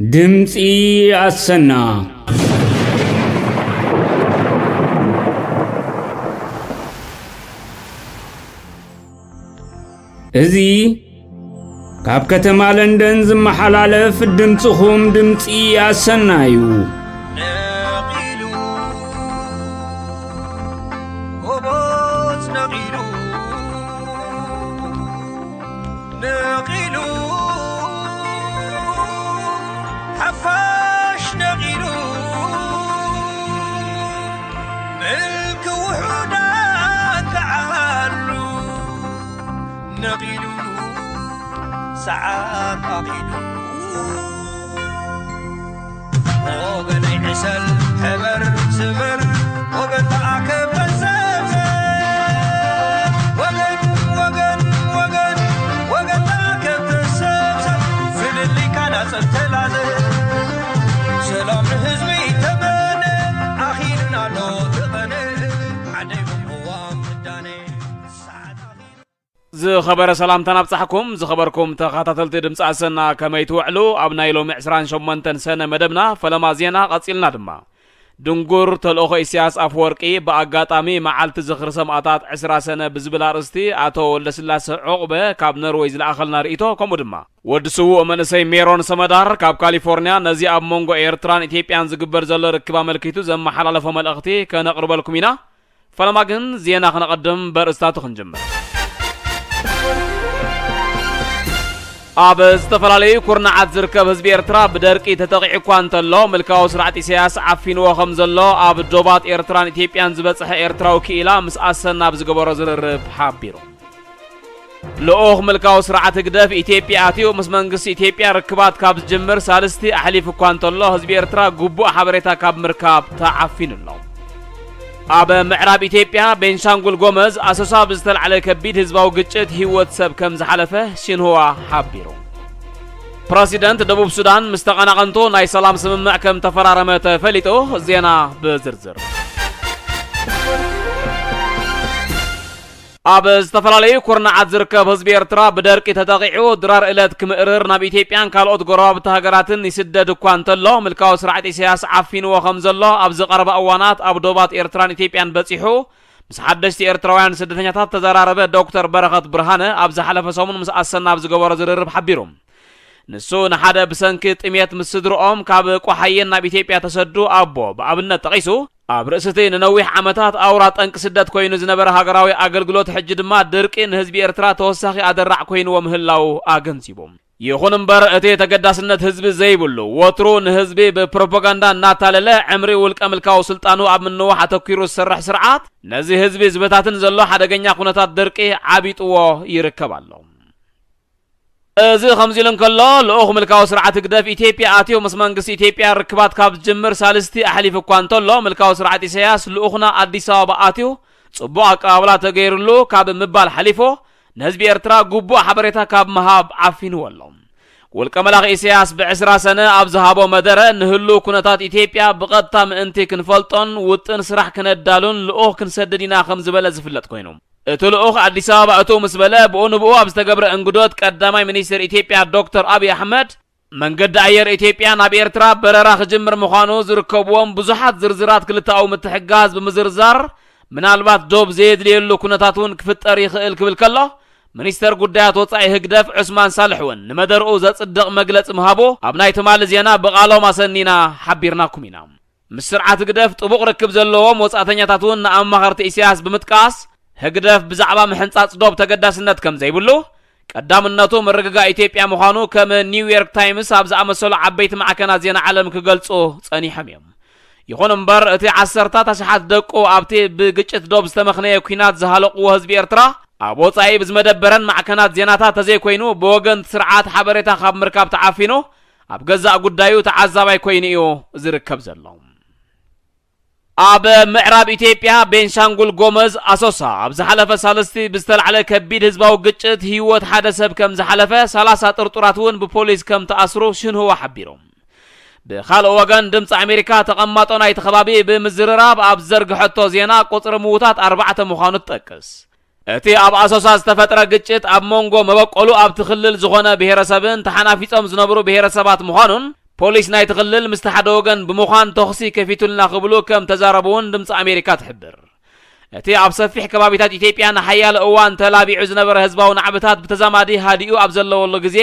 ድምፂ ኣሰና። እዚ ካብ ከተማ ለንደን ዝመሓላለፍ ድምፅኹም ድምፂ ኣሰና እዩ። ነቒሉ፣ ጎቦዝ ነቒሉ፣ ነቒሉ፣ ሓፋሽ ነቒሉ፣ ምልኪ ውሑዳት ተዓሉ፣ ነቒሉ፣ ሰዓት ኣኺሉ። ወገነይ ዕሰል፣ ሕበር፣ ስመር፣ ወገን ተኣከብ፣ ተሰብሰብ። ወገን፣ ወገን፣ ወገን፣ ወገን ተኣከብ፣ ተሰብሰብ። ፍልልይካ ናጸብ ተላዘብ። ሰላም ንህዝቢ ተመነ፣ ኣኺሉና ኣሎ ተቐነ። ዓደይ ቅዋም ምዳነ፣ ሰዓት ኣኺሉ። ዝኸበረ ሰላምታና ኣብጻሕኩም። ዝኸበርኩም ተኸታተልቲ ድምፂ ኣሰና፣ ከመይ ትውዕሉ? ኣብ ናይ ሎሚ ዕስራን ሸሞንተን ሰነ መደብና ፈለማ ዜና ቀጺልና ድማ፣ ድንጉር ተልእኾ ኢሳያስ ኣፈወርቂ ብኣጋጣሚ መዓልቲ ዝኽሪ ሰማእታት ዕስራ ሰነ ብዝብል ኣርእስቲ ኣቶ ወልደስላሰ ዑቕበ ካብ ኖርወይ ዝለኣኸልና ርእይቶ፣ ከምኡ ድማ ወዲ ስዉእ መንእሰይ ሜሮን ሰመዳር ካብ ካሊፎርንያ ነዚ ኣብ መንጎ ኤርትራን ኢትዮጵያን ዝግበር ዘሎ ርክብ ኣመልኪቱ ዘመሓላለፎ መልእኽቲ ከነቕርበልኩም ኢና። ፈለማ ግን ዜና ክነቐድም በርእስታቱ ክንጅምር። ኣብ ዝተፈላለዩ ኩርናዓት ዝርከብ ህዝቢ ኤርትራ ብደርቂ ተጠቒዑ እኳ እንተሎ፣ ምልካዊ ስርዓት ኢሳያስ ዓፊንዎ ከም ዘሎ ኣብ ዶባት ኤርትራን ኢትዮጵያን ዝበጽሐ ኤርትራዊ ክኢላ ምስ ኣሰና ኣብ ዝገበሮ ዝርርብ ሓቢሩ። ልኡኽ ምልካዊ ስርዓት ህግደፍ ኢትዮጵያ ኣትዩ ምስ መንግስቲ ኢትዮጵያ ርክባት ካብ ዝጅምር ሳልስቲ ኣሕሊፉ እኳ እንተሎ፣ ህዝቢ ኤርትራ ግቡእ ሓበሬታ ካብ ምርካብ ተዓፊኑ ኣሎ። ኣብ ምዕራብ ኢትዮጵያ ቤንሻንጉል ጎመዝ ኣሶሳ ብዝተላዕለ ከቢድ ህዝባዊ ግጭት ህይወት ሰብ ከም ዝሓለፈ ሽንህዋ ሓቢሩ። ፕረሲደንት ደቡብ ሱዳን ምስ ተቐናቐንቱ ናይ ሰላም ስምምዕ ከም ተፈራረመ ተፈሊጡ። ዜና ብዝርዝር። ኣብ ዝተፈላለዩ ኩርናዓት ዝርከብ ህዝቢ ኤርትራ ብደርቂ ተጠቒዑ ድራር እለት ክምእርር ናብ ኢትዮጵያን ካልኦት ጎረባብቲ ሃገራትን ይስደድ እኳ እንተሎ፣ ምልካዊ ስርዓት ኢሳያስ ዓፊንዎ ከም ዘሎ ኣብዚ ቀረባ እዋናት ኣብ ዶባት ኤርትራን ኢትዮጵያን በጺሑ ምስ ሓደሽቲ ኤርትራውያን ስደተኛታት ተዘራረበ ዶክተር በረኸት ብርሃነ ኣብ ዝሓለፈ ሰሙን ምስ ኣሰና ኣብ ዝገበሮ ዝርርብ ሓቢሩ። ንሱ ንሓደ ብሰንኪ ጥሜት ምስ ስድርኦም ካብ ቆሓየን ናብ ኢትዮጵያ ተሰዱ ኣቦ ብኣብነት ጠቒሱ፣ ኣብ ርእሲ እቲ ንነዊሕ ዓመታት ኣውራ ጠንቂ ስደት ኮይኑ ዝነበረ ሃገራዊ ኣገልግሎት፣ ሕጂ ድማ ድርቂ ንህዝቢ ኤርትራ ተወሳኺ ኣደራዕ ኮይንዎ ምህላዉ ኣገንዚቡ። ይኹን እምበር፣ እቲ ተገዳስነት ህዝቢ ዘይብሉ፣ ወትሩ ንህዝቢ ብፕሮፓጋንዳ እናታለለ፣ ዕምሪ ውልቀ ምልካዊ ስልጣኑ ኣብ ምንዋሕ ኣተኲሩ ዝሰርሕ ስርዓት፣ ነዚ ህዝቢ ዝበታትን ዘሎ ሓደገኛ ኩነታት ድርቂ ዓቢጥዎ ይርከብ ኣሎ። እዚ ከምዚ ኢሉ እንከሎ፣ ልኡኽ ምልካዊ ስርዓት ህግደፍ ኢትዮጵያ ኣትዩ ምስ መንግስቲ ኢትዮጵያ ርክባት ካብ ዝጅምር ሳልስቲ ኣሕሊፉ እኳ እንተሎ፣ ምልካዊ ስርዓት ኢሳያስ ልኡኽና ኣዲስ ኣበባ ኣትዩ ጽቡቕ ኣቀባብላ ተገይሩሉ ካብ ምባል ሓሊፉ፣ ንህዝቢ ኤርትራ ግቡእ ሓበሬታ ካብ ምሃብ ዓፊንዎ ኣሎ። ውልቀ መላኺ ኢሳያስ ብዕስራ ሰነ ኣብ ዝሃቦ መደረ፣ ንህሉው ኩነታት ኢትዮጵያ ብቐጥታ ምእንቲ ክንፈልጦን ውጥን ስራሕ ክነዳሉን ልኡኽ ክንሰድድ ኢና ከም ዝበለ ዝፍለጥ ኮይኑ፣ እቲ ልኡኽ ኣዲስ ኣበባ እትው ምስ በለ፣ ብኡ ንብኡ ኣብ ዝተገብረ እንግዶት፣ ቀዳማይ ሚኒስትር ኢትዮጵያ ዶክተር ኣብይ ኣሕመድ፣ መንገዲ ኣየር ኢትዮጵያ ናብ ኤርትራ በረራ ክጅምር ምዃኑ ዝርከብዎም ብዙሓት ዝርዝራት ክልተኣዊ ምትሕግጋዝ ብምዝርዛር፣ ምናልባት ዶብ ዘየድልየሉ ኩነታት እውን ክፍጠር ይኽእል ክብል ከሎ፣ ሚኒስተር ጉዳያት ወጻኢ ህግደፍ ዑስማን ሳልሕ እውን ንመደርኡ ዘጽድቕ መግለጺ ምሃቡ ኣብ ናይ ትማሊ ዜና ብቓሎም ኣሰኒና ሓቢርናኩም ኢና። ምስ ስርዓት ህግደፍ ጥቡቕ ርክብ ዘለዎም ወጻእተኛታት እውን ንኣማኸርቲ ኢሳያስ ብምጥቃስ፣ ህግደፍ ብዛዕባ ምሕንጻጽ ዶብ ተገዳስነት ከም ዘይብሉ፣ ቀዳምነቱ ምርግጋእ ኢትዮጵያ ምዃኑ ከም ኒውዮርክ ታይምስ ኣብ ዝኣመሰሉ ዓበይቲ ማዕከናት ዜና ዓለም ክገልጹ ጸኒሖም እዮም። ይኹን እምበር፣ እቲ ዓሰርታት ኣሽሓት ደቁ ኣብቲ ብግጭት ዶብ ዝተመኽነየ ኲናት ዝሃለቕዎ ህዝቢ ኤርትራ፣ ኣብ ወጻኢ ብዝመደበረን ማዕከናት ዜናታት ተዘይኮይኑ፣ ብወገን እቲ ስርዓት ሓበሬታ ካብ ምርካብ ተዓፊኑ፣ ኣብ ገዛእ ጉዳዩ ተዓዛባይ ኮይኑ እዩ ዝርከብ ዘሎ። ኣብ ምዕራብ ኢትዮጵያ ቤንሻንጉል ጎመዝ ኣሶሳ ኣብ ዝሓለፈ ሳልስቲ ብዝተላዕለ ከቢድ ህዝባዊ ግጭት ህይወት ሓደ ሰብ ከም ዝሓለፈ፣ ሰላሳ ጥርጡራት እውን ብፖሊስ ከም ተኣስሩ ሽንህዋ ሓቢሩ። ብኻልእ ወገን ድምፂ ኣሜሪካ ተቐማጦ ናይቲ ከባቢ ብምዝርራብ ኣብ ዘርግሐቶ ዜና ቁፅሪ ምዉታት ኣርባዕተ ምዃኑ ትጠቅስ። እቲ ኣብ ኣሶሳ ዝተፈጥረ ግጭት ኣብ መንጎ መበቆሉ ኣብቲ ክልል ዝኾነ ብሄረሰብን ተሓናፊጾም ዝነብሩ ብሄረሰባት ምዃኑን ፖሊስ ናይቲ ክልል ምስቲ ሓደ ወገን ብምዃን ተኹሲ ከፊቱልና ክብሉ ከም ተዛረቡ እውን ድምፂ ኣሜሪካ ትሕብር። እቲ ኣብ ሰፊሕ ከባቢታት ኢትዮጵያ ንሓያለ እዋን ተላቢዑ ዝነበረ ህዝባዊ ናዕብታት ብተዛማዲ ሃዲኡ ኣብ ዘለወሉ ግዜ፣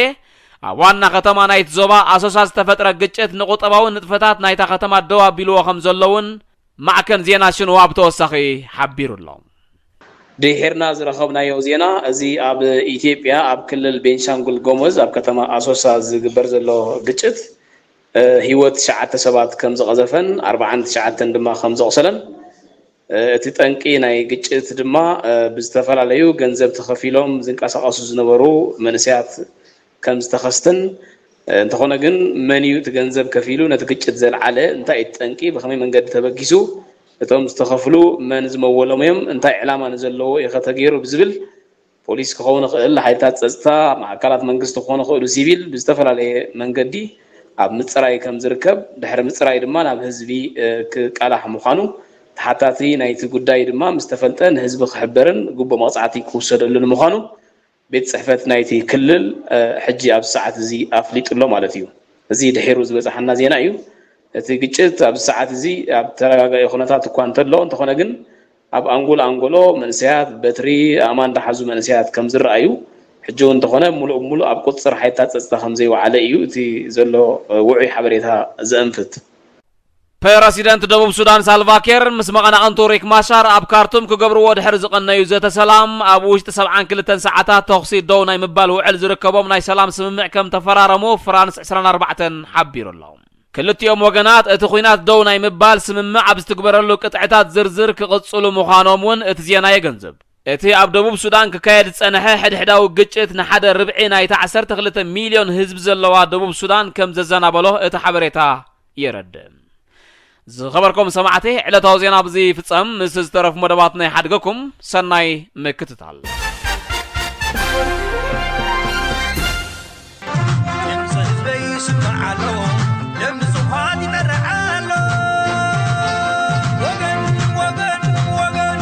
ኣብ ዋና ከተማ ናይቲ ዞባ ኣሶሳ ዝተፈጥረ ግጭት ንቁጠባዊ ንጥፈታት ናይታ ከተማ ደው ኣቢልዎ ከም ዘሎ እውን ማዕከን ዜና ሽንዋ ብተወሳኺ ሓቢሩ ኣሎ። ድሒርና ዝረኸብናዮ ዜና፣ እዚ ኣብ ኢትዮጵያ ኣብ ክልል ቤንሻንጉል ጎሞዝ ኣብ ከተማ ኣሶሳ ዝግበር ዘሎ ግጭት፣ እ፣ ህይወት ትሽዓተ ሰባት ከም ዝቐዘፈን ኣርባዓን ትሽዓተን ድማ ከም ዘቑሰለን፣ እ፣ እቲ ጠንቂ ናይ ግጭት ድማ፣ እ፣ ብዝተፈላለዩ ገንዘብ ተኸፊሎም ዝንቀሳቐሱ ዝነበሩ መንእሰያት ከም ዝተኸስትን፣ እ፣ እንተኾነ ግን መን እዩ እቲ ገንዘብ ከፊሉ ነቲ ግጭት ዘልዓለ፣ እንታይ እዩ እቲ ጠንቂ፣ ብኸመይ መንገዲ ተበጊሱ፣ እቶም ዝተኸፍሉ መን ዝመወሎም እዮም፣ እንታይ ዕላማ ንዘለዎ እዩ ኸ ተገይሩ ብዝብል ፖሊስ ክኸውን ይኽእል፣ ሓይልታት ጸጥታ፣ ኣካላት መንግስቲ ክኾኑ ይኽእሉ፣ ሲቪል ብዝተፈላለየ መንገዲ ኣብ ምጽራይ ከም ዝርከብ፣ ድሕሪ ምጽራይ ድማ ናብ ህዝቢ፣ እ፣ ክቃላሕ ምዃኑ፣ ተሓታቲ ናይቲ ጉዳይ ድማ ምስ ተፈልጠ ንህዝቢ ክሕበርን ግቡእ መቕጻዕቲ ክውሰደሉን ምዃኑ ቤት ጽሕፈት ናይቲ ክልል፣ እ፣ ሕጂ ኣብዚ ሰዓት እዚ ኣፍሊጡ ኣሎ ማለት እዩ። እዚ ድሒሩ ዝበጽሓና ዜና እዩ። እቲ ግጭት ኣብዚ ሰዓት እዚ ኣብ ተረጋጋኢ ኩነታት እኳ እንተሎ፣ እንተኾነ ግን ኣብ ኣንጎሎ ኣንጎሎ መንእሰያት በትሪ ኣእማን ዝሓዙ መንእሰያት ከም ዝረኣዩ፣ ሕጂ እውን እንተኾነ ምሉእ ብምሉእ ኣብ ቁጽጽር ሓይልታት ጸጥታ ከም ዘይወዓለ እዩ እቲ ዘሎ፣ እ፣ ውዑይ ሓበሬታ ዘእንፍት። ፕረሲደንት ደቡብ ሱዳን ሳልቫ ኪር ምስ መቐናቕንቱ ሪክ ማሻር ኣብ ካርቱም ክገብርዎ ድሕሪ ዝቐነዩ ዘተ ሰላም፣ ኣብ ውሽጢ ሰብዓን ክልተን ሰዓታት ተኹሲ ደው ናይ ምባል ውዕል ዝርከቦም ናይ ሰላም ስምምዕ ከም ተፈራረሙ ፍራንስ ዕስራን ኣርባዕተን ሓቢሩ ኣሎ። ክልቲኦም ወገናት እቲ ኲናት ደው ናይ ምባል ስምምዕ ኣብ ዝትግበረሉ ቅጥዕታት ዝርዝር ክቕጽሉ ምዃኖም እውን እቲ ዜና የገንዝብ። እቲ ኣብ ደቡብ ሱዳን ክካየድ ዝጸንሐ ሕድሕዳዊ ግጭት ንሓደ ርብዒ ናይታ ዓሰርተ ክልተ ሚልዮን ህዝቢ ዘለዋ ደቡብ ሱዳን ከም ዘዘናበሎ እቲ ሓበሬታ የረድእ። ዝኸበርኩም ሰማዕቲ፣ ዕለታዊ ዜና ኣብዚ ይፍጸም። ምስ ዝተረፉ መደባት ናይ ሓድገኩም ሰናይ ምክትታል። ድምፂ ህዝበይ ይስማዕ ኣሎ፣ ደም ንጹሃት ይጠርዕ ኣሎ። ወገን፣ ወገን፣ ወገን፣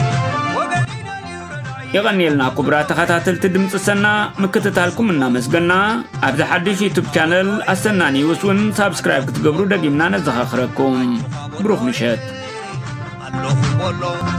ወገን ይደልዩ ረዳኢ። የቐንየልና ክቡራት ተኸታተልቲ ድምፂ ሰና፣ ምክትታልኩም እናመስገና፣ ኣብዚ ሓድሽ ዩቱብ ቻነል ኣሰና ኒውስ እውን ሳብስክራይብ ክትገብሩ ደጊምና ነዘኻኽረኩም። ብሩኽ ምሸት። ኣለኹ በሎ።